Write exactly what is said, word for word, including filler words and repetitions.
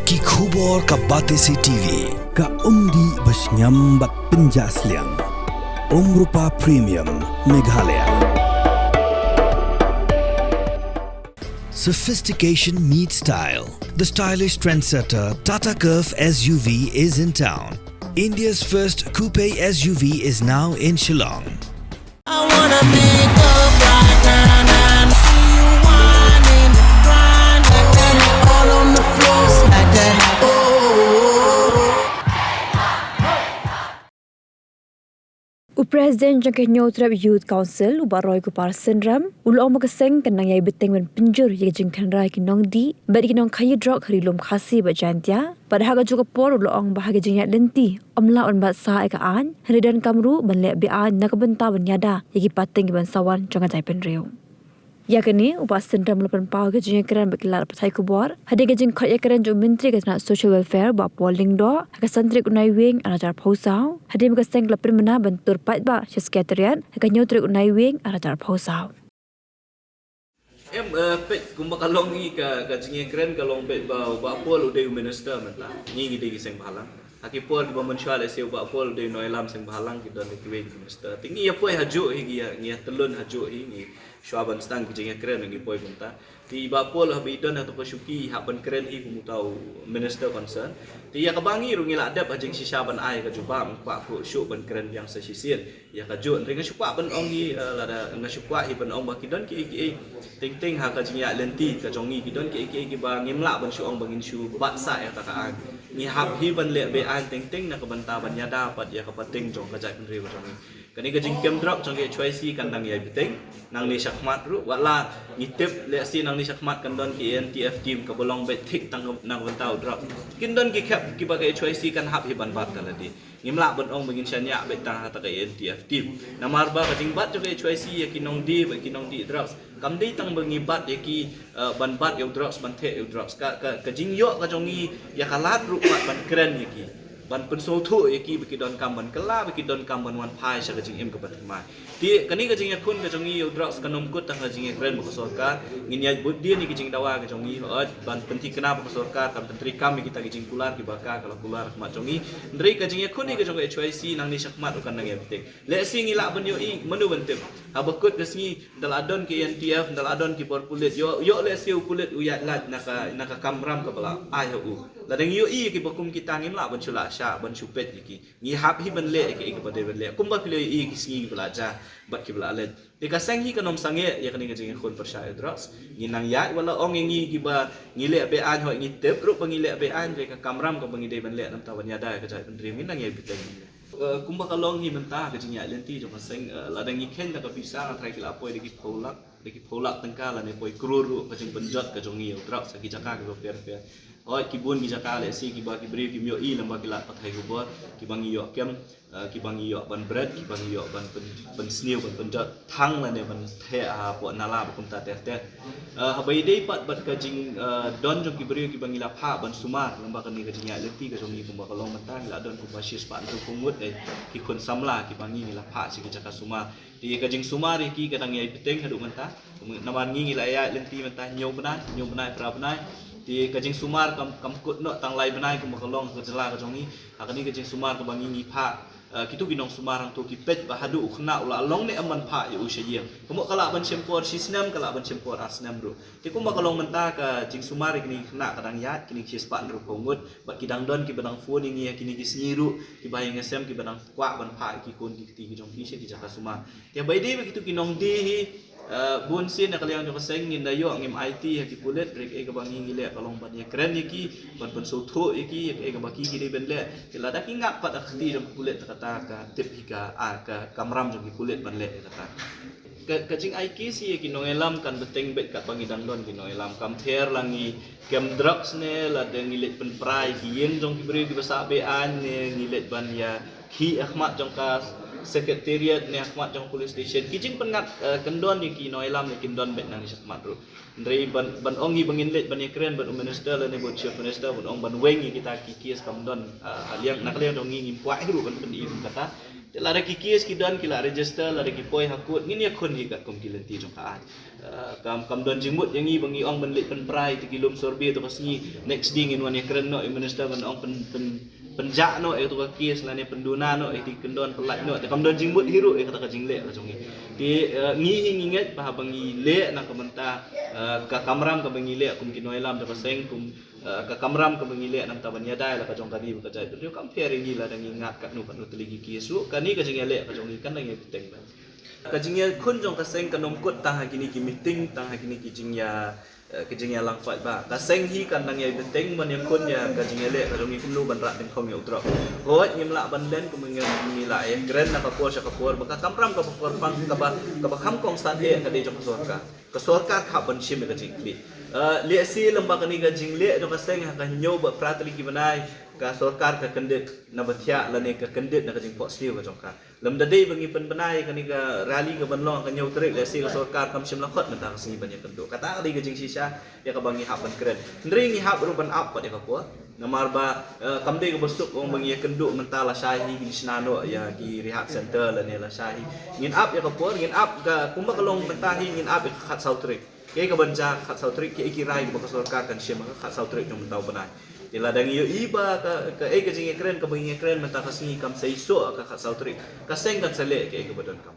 Ki khubor ka Batesi T V. Ka umdih ba shngiam bad pynjah sliang. Umrupa Premium Meghalaya. Sophistication meets style. The stylish trendsetter Tata Curvv S U V is in town. India's first coupe S U V is now in Shillong. I wanna pick up right now and see you whining, grinding, all on the floor, smack that. Oh. U President jong ka Hynñiewtrep Youth Council, u Bah Roykupar Synrem, u la ong ba ka seng kan nang ïai bteng ban pynjur ïa ka jingkhynra ïa ki nongdih bad ïa ki nongkhaïi drok ha Ri Lum Khasi bad Jaintia. Bad ha kajuh ka por u la ong ba ha ka jingïaid lynti ym lah ban bat sah ïa ka aiñ, hynrei donkam ruh ban leh be-aiñ na ka bynta ban ïada ïa ki pateng kiban sa wan jong ka jaitbynriew. Ïa kane, u Bah Synrem u la pynpaw ïa ka jingïakren bad ki lad pathai khubor hadien ka jingkhot ïakren jong u Myntri ka tnat Social Welfare, Bah Paul Lyngdoh, ha ka san tarik u Naiwieng arhajar arphew saw, hadien ba ka seng ka la pynbna ban tur paidbah sha Secretariat ha ka hynñiew tarik u Naiwieng arhajar arphew saw. Em, eh, peit, kumba ka long hi ka, ka jingïakren ka long peit ba u Bah Paul u dei u minister mynta. Ngi ngi dei ki seng bhalang. Ha ki por kiba mynshuwa lehse u Bah Paul u dei u nongïalam seng bhalang, ki don kiwei ki minister. Te ngi ïa poi hajuh hi, ngi ïa, ngi ïa tylun hajuh hi, ngi shuwa ban sdang ki jingïakren ngi poi kumta. Te i Bah Paul haba i don ha kato ka shuki i hap ban kren hi kum uta u minister concern. Te ïa kaba ngi ruh ngi la dep ha jingshisha ban ai ka jubab, ngim kwah shuh ban kren biang sa shisien ïa kajuh. Hynrei nga shu kwah ban ong hi, eh, lada nga shu kwah hi ban ong ba ki don kiei kiei teng teng ha ka jingïaid lynti ka jong ngi, ki don kiei kiei kiba ngim lah ban shu ong ba ngin shu bat sah ïa kata ka aiñ. Ngi hap hi ban leh be-aiñ teng teng na ka bynta ban ïada pat ïa ka pateng jong ka jaitbynriew ka jong ngi. Kane ka jingkem drok jong ka H Y C kan dang ïai bteng nangne shakhmat ruh, wat la ngi tip lehse nangne shakhmat kan don ki A N T F team kaba long beit thik tang na ka bynta u drok. Kin don ki khep kiba ka H Y C kan hap hi ban bat ka lade. Ngim lah ban ong ba ngin shaniah beit tang ha kata ka A N T F team. Namar ba ka jingbat jong ka H Y C ïa ki nongdie bad ki nongdih drugs kam dei tang ba ngi bat ïa ki, eh, ban bat ïa u drugs, ban theh ïa u drugs. Ka, ka, ka jingïoh ka jong ngi ïa ka lad ruh pat ban kren ïa ki, ban pynsngewthuh ïa ki ba ki donkam ban kylla, ba ki donkam ban wan phai sha ka jingim kaba thymmai. Te kane ka jingïakhun ka jong ngi ïa u drugs kan ym kut tang ha ka jingïakren bad ka sorkar. Ngin ïaid bud dien ïa ka jingdawa ka jong ngi, hooid, ban pynthikna bad ka sorkar, kan pyntreikam ïa kita ki jingkular kiba ka, ka la kular ha khmat jong ngi. Hynrei ka jingïakhun ïa ka jong ka H Y C nangne shakhmat ruh kan nang ïa bteng. Lehse ngi lah ban ïohi, mano ban tip. Haba kut ka sngi, ynda la don ki A N T F, ynda la don ki bor pulit, ïoh, ïoh lehse u pulit u ïaid lait na ka, na ka kamram kaba la ai ha u. Lada ngi ïohi ïa kiba kum kita ngim lah ban shu lah shah, ban shu peit ïa ki. Ngi hap hi ban leh ïa kaei kaba dei ban leh. Kumba phi la ïohi ïa ki sngi kiba la jia bad kiba la leit. Te ka seng hi kan ym sangeh ïa kane ka jingïakhun pyrshah ïa u drugs. Ngi nang ïaid, wat la ong ïa ngi kiba ngi leh be-aiñ, hooid ngi tip ruh ba ngi leh be-aiñ, hynrei ka kamram kaba ngi dei ban leh na ka bynta ban ïada ïa ka jaitbynriew ngi nang ïai bteng. Eh, kumba ka long hi mynta ka jingïaid lynti jong ka seng, eh, lada ngi kheiñ da ka pisa nga tharai ki la poi da ki phew lak, da ki phew lak tyngka lane poi klur ruh ka jingpynjot ka jong ngi ïa u drugs ha ki jaka kiba pher pher. Hooid, ki bun ki jaka lehse kiba ki briew kim ïohi lem bad ki lad pathai khubor, kiba ngi ïoh kem, eh, kiba ngi ïoh ban bret, kiba ngi ïoh ban pyn, pynsniew, ban pynjot thang lane ban theh hapoh nala ba kumta ter ter. Eh, haba ïadei pat bad ka jing, eh, don jong ki briew kiba ngi la phah ban sumar, lem bad kane ka jingïaid lynti ka jong ngi kumba ka long mynta ngi la don kumba shispah hynriewphew ngut, eh, ki khun samla kiba ngi ngi la phah sha ki jaka sumar. Te ka jingsumar ïa ki ka dang ïai bteng haduh mynta. Namar ngi ngi la ïaid lynti mynta hynñiew bnai, hynñiew bnai, phra bnai. Te ka jingsumar kam, kam kut noh tang lai bnai kumba ka long ha ka jylla ka jong ngi. Ha kane ka jingsumar kaba ngi ngi phah, eh, kito ki nongsumar hangto ki peit ba haduh u khynnah u la long ne em ban phah ïa u sha ïing. Ka mut ka lah ban shim por shi snem, ka lah ban shim por ar snem ruh. Te kumba ka long mynta ka jingsumar ïa kine ki khynnah ka dang ïaid, kine ki shispah hynriewphew ngut, bad ki dang don kiba dang phone ïa ngi ha kine ki sngi ruh, kiba ïeng ïasem kiba dang kwah ban phah ïa ki khun ki kti ki jong ki sha ki jaka sumar. Te haba ïadei bad kito ki nongdie hi, eh, bun sien na ka liang jong ka seng ngin da ïoh ngim aiti ha ki pulit, hynrei kaei kaba ngi ngi leh ka long ban ïakren ïa ki, ban pynsngewthuh ïa ki ïa kaei kaba ki ki dei ban leh. Te lada ki ngat pat ha ka kti jong ki pulit, te kata ka tip hi ka, ah, ka kamram jong ki pulit ban leh ïa kata. Ka, ka jingai case ïa ki nongïalam kan bteng beit katba ngi dang don ki nongïalam. Kam pher la ngi kem drugs ne, lada ngi leit pynpra ïa ki ïing jong ki briew kiba sah be-aiñ ne, ngi leit ban ïa khih ha khmat jong ka secretariat ne ha khmat jong police station. Ki jingpynngat, eh, kyndon ïa ki nongïalam ne kin don beit nangne shakhmat ruh. Hynrei ban, ban ong hi ba ngin leit ban ïakren bad u minister lane bad u chief minister ban ong ban weng ïa kita ki case kam don, eh, ha liang, na ka liang jong ngi ngim kwah hi ruh ban pyni kum kata. Lada ki case ki don ki la register, lada ki poi ha court, ngin ïakhun hi katkum ki lynti jong ka aiñ. Uh, kam kam don jingmut ïa ngi ba ngi ong ban leit pynpra ïa ki lum survey to ka sngi, next day ngin wan ïakren noh ïa u minister ban ong pyn pyn pynjah noh ïa to ka case lane pynduna noh ïa ki kyndon pyllait noh. Te kam don jingmut hi ruh ïa kata ka jingleh ka jong ngi. Te uh, ngi hi ngi ngeit ba haba ngi leh na ka bynta uh, ka kamram kaba ngi leh kum ki nongïalam jong ka seng, kum uh, ka kamram kaba ngi leh na ka bynta ban ïada ïa la ka jong ka ri bad ka jaitbynriew, kam pher ïa ngi lada ngi ngat katno katno tylli ki case ruh. Kane ka jingïaleh ka jong ngi kan dang ïai bteng bha. Ka jingïakhun jong ka seng kan ym kut tang ha kine ki meeting, tang ha kine ki jingïa eh, ki jingïalang paidbah. Ka seng hi kan dang ïai bteng ban ïakhun ïa ka jingïaleh ka jong ngi kumno ban rah dyngkhong ïa u drok. Hooid, ngim lah ban len kumba ngi la ïakren na ka por sha ka por ba ka kamram kaba kyrpang, kaba kaba kham kongsan eh ka dei jong ka sorkar. Ka sorkar ka hap ban shim ïa ka jingkit. Eh, lehse lem bad kane ka jingleh jong ka seng ha ka hynñiew bad phra tylli ki bnai, ka sorkar ka kyndit na ba thiah lane ka kyndit na ka jingphohsniew ka jong ka. Lymda dei ba ngi pynbna ïa kane ka rally ka ban long ha ka hynñiew tarik, lehse ka sorkar kam shym la khot mynta ka sngi ban ïakynduh. Kata ka dei ka jingshisha ïa kaba ngi hap ban kren. Hynrei ngi hap ruh ban ap pat ïa ka por. Namar ba eh, kam dei kaba suk ong ba ngi ïakynduh mynta, lashai hi ngin shna noh ïa ki rehab center lane lashai hi. Ngin ap ïa ka por, ngin ap ka, kumba ka long mynta hi, ngin ap ïa ka khatsaw tarik. Kaei kaban jia khatsaw tarik, kiei ki rai ba ka sorkar kan shim ha ka khatsaw tarik jong mynta u bnai. Te lada ngi ïohi ba ka, kaei ka jingïakren kaba ngi ïakren mynta ka sngi kam seisoh ha ka khatsaw tarik, ka seng kan sa leh kaei kaba donkam.